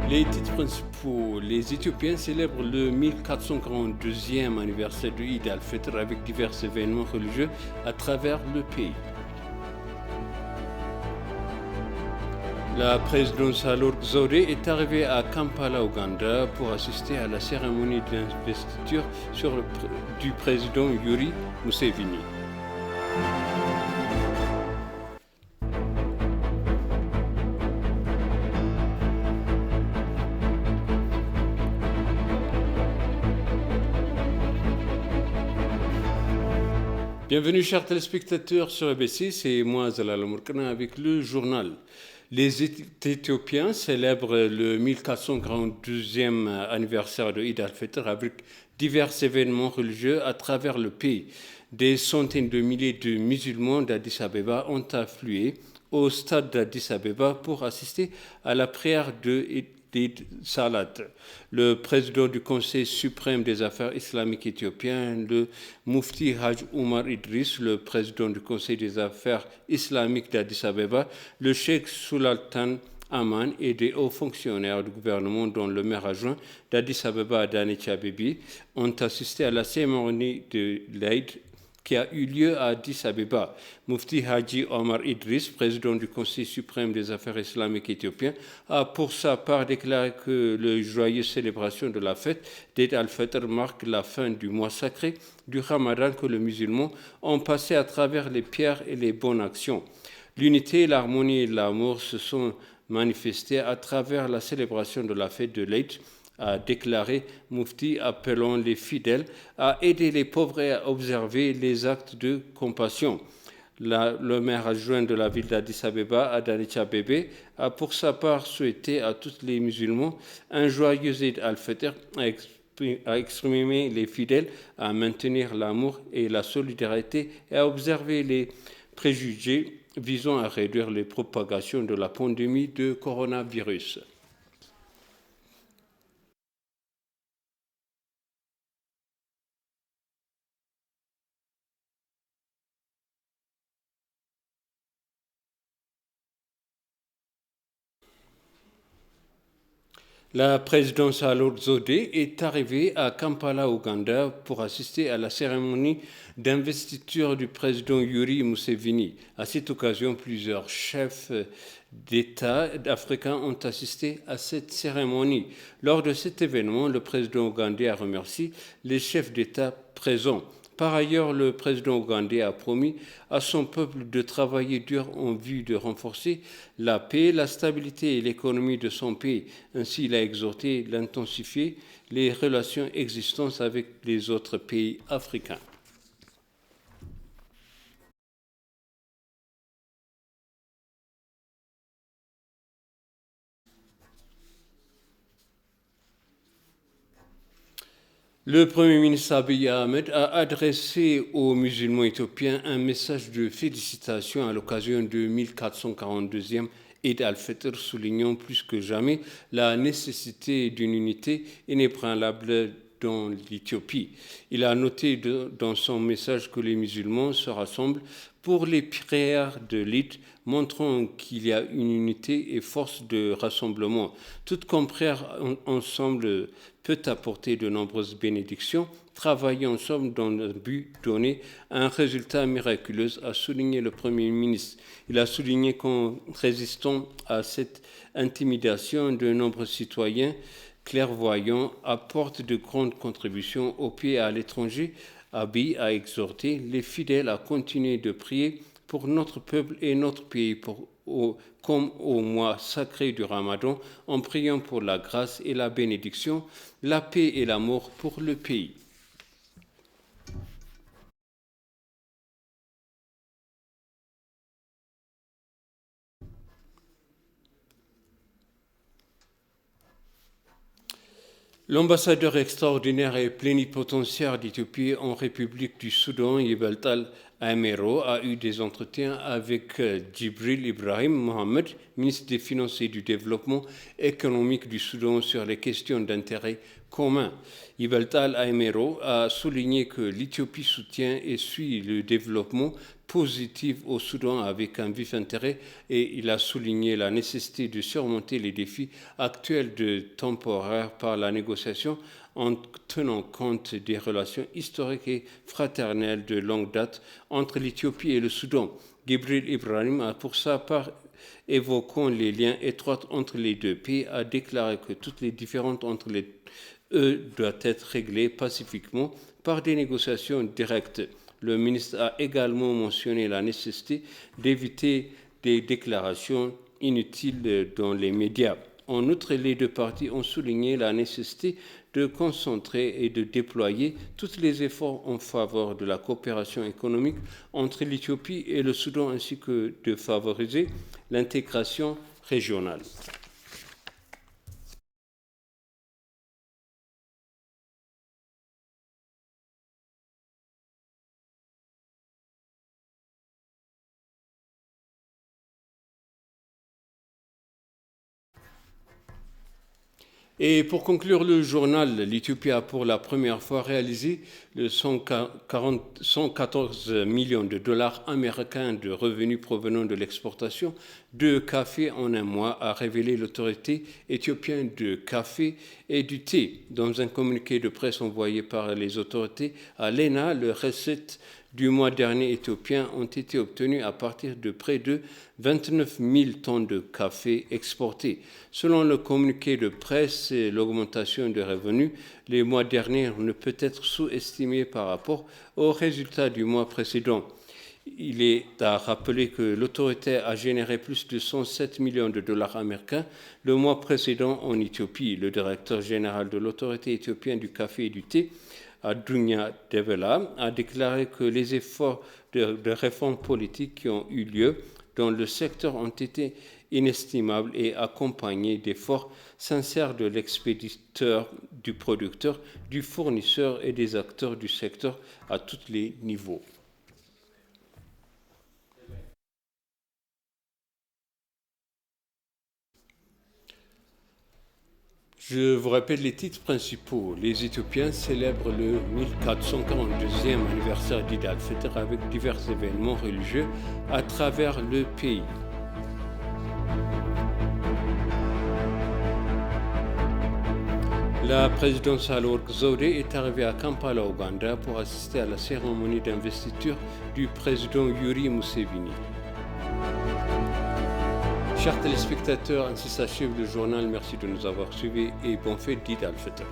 Les titres principaux. Les Éthiopiens célèbrent le 1442e anniversaire de Eid al-Fitr avec divers événements religieux à travers le pays. La présidente Sahle-Work Zewde est arrivée à Kampala, Ouganda, pour assister à la cérémonie d'investiture du président Yoweri Museveni. Bienvenue chers téléspectateurs sur ABC, c'est moi Zalal Mourkana avec le journal. Les Éthiopiens célèbrent le 1442e anniversaire de Eid al-Fitr avec divers événements religieux à travers le pays. Des centaines de milliers de musulmans d'Addis Abeba ont afflué au stade d'Addis Abeba pour assister à la prière de Eid Salat. Le président du Conseil suprême des affaires islamiques éthiopien, le Mufti Haj Omar Idriss, le président du Conseil des affaires islamiques d'Addis Abeba, le Cheikh Sultan Aman et des hauts fonctionnaires du gouvernement, dont le maire adjoint d'Addis Abeba, Adanechi Abebi, ont assisté à la cérémonie de l'Eid qui a eu lieu à Addis Abeba. Mufti Haji Omar Idriss, président du Conseil suprême des affaires islamiques éthiopien, a pour sa part déclaré que la joyeuse célébration de la fête d'Eid al-Fitr marque la fin du mois sacré du Ramadan que les musulmans ont passé à travers les prières et les bonnes actions. L'unité, l'harmonie et l'amour se sont manifestés à travers la célébration de la fête de l'Eid, a déclaré Mufti, appelant les fidèles à aider les pauvres et à observer les actes de compassion. Le maire adjoint de la ville d'Addis Abeba, Adanechi Abebi, a pour sa part souhaité à tous les musulmans un joyeux Eid al-Fitr, à exprimer les fidèles à maintenir l'amour et la solidarité et à observer les préjugés visant à réduire les propagations de la pandémie de coronavirus. La présidente Sahle-Work Zewde est arrivée à Kampala, Ouganda, pour assister à la cérémonie d'investiture du président Yoweri Museveni. À cette occasion, plusieurs chefs d'État africains ont assisté à cette cérémonie. Lors de cet événement, le président ougandais a remercié les chefs d'État présents. Par ailleurs, le président ougandais a promis à son peuple de travailler dur en vue de renforcer la paix, la stabilité et l'économie de son pays. Ainsi, il a exhorté d'intensifier les relations existantes avec les autres pays africains. Le Premier ministre Abiy Ahmed a adressé aux musulmans éthiopiens un message de félicitations à l'occasion du 1442e Eid al-Fitr, soulignant plus que jamais la nécessité d'une unité inébranlable dans l'Éthiopie. Il a noté dans son message que les musulmans se rassemblent pour les prières de l'Eid, montrant qu'il y a une unité et force de rassemblement. Toute prière ensemble peut apporter de nombreuses bénédictions. Travailler ensemble dans le but de donner un résultat miraculeux, a souligné le Premier ministre. Il a souligné qu'en résistant à cette intimidation, de nombreux citoyens clairvoyants apportent de grandes contributions au pays et à l'étranger. Abiy a exhorté les fidèles à continuer de prier pour notre peuple et notre pays, comme au mois sacré du Ramadan, en priant pour la grâce et la bénédiction, la paix et l'amour pour le pays. L'ambassadeur extraordinaire et plénipotentiaire d'Éthiopie en République du Soudan, Yveltal Amero, a eu des entretiens avec Djibril Ibrahim Mohamed, ministre des Finances et du Développement économique du Soudan, sur les questions d'intérêt commun. Ibeltal Aemero a souligné que l'Éthiopie soutient et suit le développement positif au Soudan avec un vif intérêt et il a souligné la nécessité de surmonter les défis actuels de temporaires par la négociation en tenant compte des relations historiques et fraternelles de longue date entre l'Éthiopie et le Soudan. Gibril Ibrahim a pour sa part évoquant les liens étroits entre les deux pays, a déclaré que toutes les différends entre eux doivent être réglées pacifiquement par des négociations directes. Le ministre a également mentionné la nécessité d'éviter des déclarations inutiles dans les médias. En outre, les deux parties ont souligné la nécessité de concentrer et de déployer tous les efforts en faveur de la coopération économique entre l'Éthiopie et le Soudan, ainsi que de favoriser l'intégration régionale. Et pour conclure le journal, l'Éthiopie a pour la première fois réalisé le 114 millions de dollars américains de revenus provenant de l'exportation de café en un mois, a révélé l'autorité éthiopienne de café et du thé. Dans un communiqué de presse envoyé par les autorités à l'ENA, les recettes du mois dernier éthiopiens ont été obtenus à partir de près de 29 000 tonnes de café exportés. Selon le communiqué de presse, l'augmentation des revenus les mois derniers ne peut être sous-estimée par rapport aux résultats du mois précédent. Il est à rappeler que l'autorité a généré plus de 107 millions de dollars américains le mois précédent en Éthiopie. Le directeur général de l'autorité éthiopienne du café et du thé, Adunya Devela, a déclaré que les efforts de réforme politique qui ont eu lieu dans le secteur ont été inestimables et accompagnés d'efforts sincères de l'expéditeur, du producteur, du fournisseur et des acteurs du secteur à tous les niveaux. Je vous rappelle les titres principaux. Les Éthiopiens célèbrent le 1442e anniversaire d'Eid al-Fitr avec divers événements religieux à travers le pays. La présidente Sahle-Work Zewde est arrivée à Kampala, Ouganda, pour assister à la cérémonie d'investiture du président Yoweri Museveni. Chers téléspectateurs, ainsi s'achève le journal. Merci de nous avoir suivis et bon fête d'Eid al-Fitr.